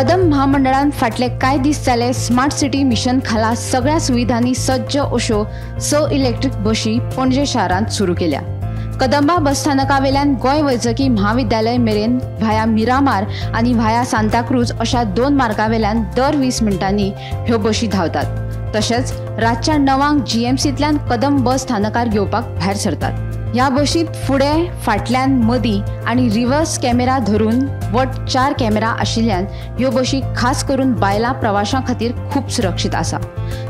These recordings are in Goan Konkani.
कदंब महामंडळान फाटले कांय दीस जाले स्मार्ट सिटी मिशन खाला सगळ्या सुविधांनी सज्ज अश्यो 6 इलेक्ट्रीक बशी पणजे शारांत सुरू केल्या. कदंबा बसस्थानकावेल्यान गोंय वैजकी म्हाविद्यालय मेरेन व्हाया मिरामार आनी व्हाया सांताक्रूज अशा 2 मार्गावेल्यान दर 20 मिनटांनी ह्यो बशी धांवतात. तशेंच रातच्या 9 जीएमसींतल्यान कदंब बस स्थानकार घेवपाक भायर सरतात. ह्या बशींत फुडें, फाटल्यान, मदीं आनी रिव्हर्स कॅमेरा धरून वट 4 कॅमेरा आशिल्ल्यान ह्यो बशी खास करून बायलां प्रवाशां खातीर खूब सुरक्षीत आसा.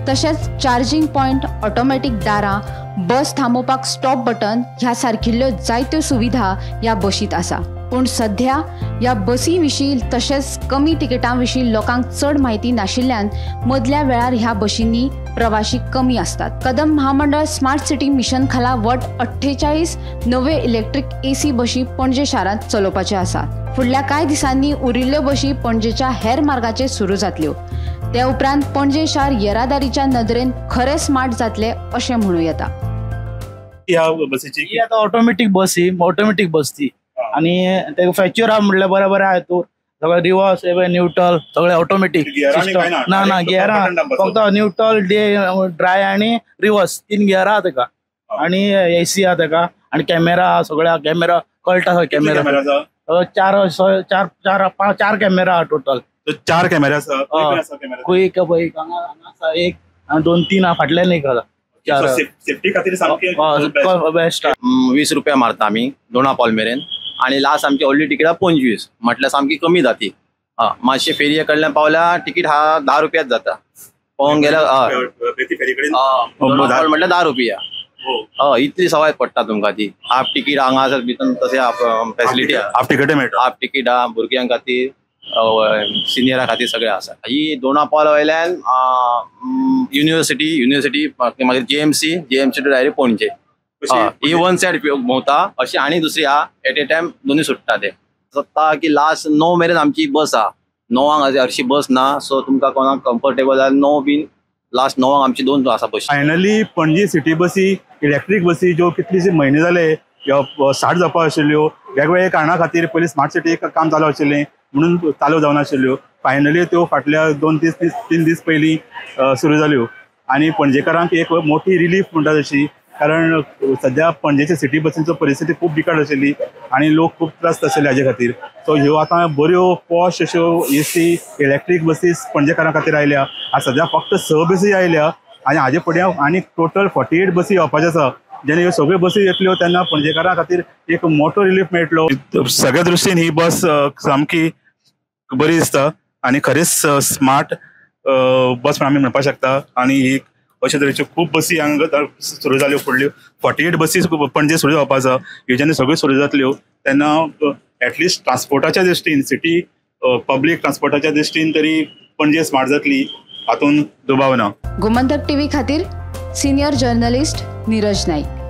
तशेंच चार्जिंग पॉयंट, ऑटोमॅटीक दारां, बस थांबोवपाक स्टॉप बटन ह्या सारकिल्ल्यो जायत्यो सुविधा ह्या बशींत आसा. पूण सध्या ह्या बसी विशीं तशेंच कमी तिकेटां विशीं लोकांक चड म्हायती नाशिल्ल्यान मदल्या वेळार ह्या बशींनी प्रवाशी कमी आसतात. कदंब महामंडळ स्मार्ट सिटी मिशन खाला वट 48 नव्यो इलेक्ट्रीक एसी बशी पणजे शारांत चलोवपाचे आसात. फुडल्या कांय दिसांनी उरिल्ल्यो बशी पणजेच्या हेर मार्गाचेर सुरू जातल्यो. ते उपरांत पणजे शार येरादारीच्या नदरेन खरें स्मार्ट जातलें अशें म्हणूं येता. ही आतां ऑटोमॅटीक बस, ही ऑटोमॅटीक बस ती आनी ते फॅक्चर आहा म्हटल्यार बरें बरें आहा तूं सगळें रिवर्स न्यूट्रल सगळें ऑटोमॅटीक. ना ना गियरां फक्त न्यूट्रल, ड्राय आनी रिवर्स 3 गियरां आहा तेका आनी एसी आहा तेका आनी कॅमेरा आहा, सगळ्या कॅमेरा कळटा. कॅमेरा 4 4 4 5 4 कॅमेरा आहा टोटल. 4 कॅमेरा आसा. एक हांगा आसा एक आनी 2 3 आहा फाटल्यान एक आसा. सेफ्टी खातीर सामकें बेस्ट. 20 रुपया मारता आमी दोना पावल मेरेन आनी लास्ट आमची व्हडली तिकीट आहा 25, म्हटल्यार सामकी कमी जाती. मातशे फेरये कडल्यान पावल्यार तिकीट हा 10 रुपयाच जाता. पळोवंक गेल्यार दोना पावल म्हटल्यार 10 रुपया. हय, इतली सवाय पडटा तुमकां ती. हाफ तिकीट हांगा आसा भितर तशें फॅसिलिटी आहा. हाफ तिकीटय मेळटा. हाफ तिकीट आहा भुरग्यां खातीर, सिनियरा खातीर सगळें आसा. ही दोना पावला वयल्यान युनिव्हर्सिटी मागीर GMC, GMC to direct Panaji. ही वन सायड भोंवता अशी आनी दुसरी आहा एट ए टायम दोनूय सुट्टा. ते सत्ता की लास्ट 9 मेरेन आमची बस आहा. 9 हरशी बस ना, सो तुमकां कोणाक कम्फर्टेबल जाल्यार 9 बीन लास्ट 9 आमची 2 आसा बशी. फायनली पणजी सिटी बसी, इलेक्ट्रीक बसी ज्यो कितलेशे म्हयने जाले स्टार्ट जावपा आशिल्ल्यो, वेगवेगळ्या कारणा खातीर पयलीं स्मार्ट सिटी काम चालू आशिल्लें म्हणून चालू जावनाशिल्ल्यो. फायनली त्यो फाटल्या 2 3 दीस पयलीं सुरू जाल्यो आनी पणजेकारांक एक मोठी रिलीफ म्हणटा तशी, कारण सद्या पणजेच्या सिटी बसींचो परिस्थिती खूब बिकट आशिल्ली आनी लोक खूब त्रस्त आशिल्ले हाजे खातीर. सो ह्यो आतां बऱ्यो पॉश अश्यो एसी इलेक्ट्रीक बसीस पणजेकारां खातीर आयल्या. आनी सद्या फक्त 6 बसी आयल्या आनी हाजे फुडें आनी टोटल 48 बसी येवपाच्यो आसा. जेन्ना ह्यो सगळ्यो बसी येतल्यो तेन्ना पणजेकारां खातीर एक मोठो रिलीफ मेळटलो. सगळ्या दृश्टीन ही बस सामकी बरी दिसता आनी खरेंच स्मार्ट बस म्हण आमी म्हणपाक शकता. आनी ही अशे तरेच्यो खूब बसी हांगा सुरू जाल्यो. फुडल्यो 48 बसी पणजे सुरू जावपा आसा. ह्यो जेन्ना सगळ्यो सुरू जातल्यो तेन्ना एटलिस्ट ट्रान्सपोर्टाच्या दृश्टीन, सिटी पब्लीक ट्रान्सपोर्टाच्या दृश्टीन तरी पणजे स्मार्ट जातली हातूंत दुबाव ना. गोमंतक टीव्ही खातीर सिनियर जर्नलिस्ट नीरज नाईक.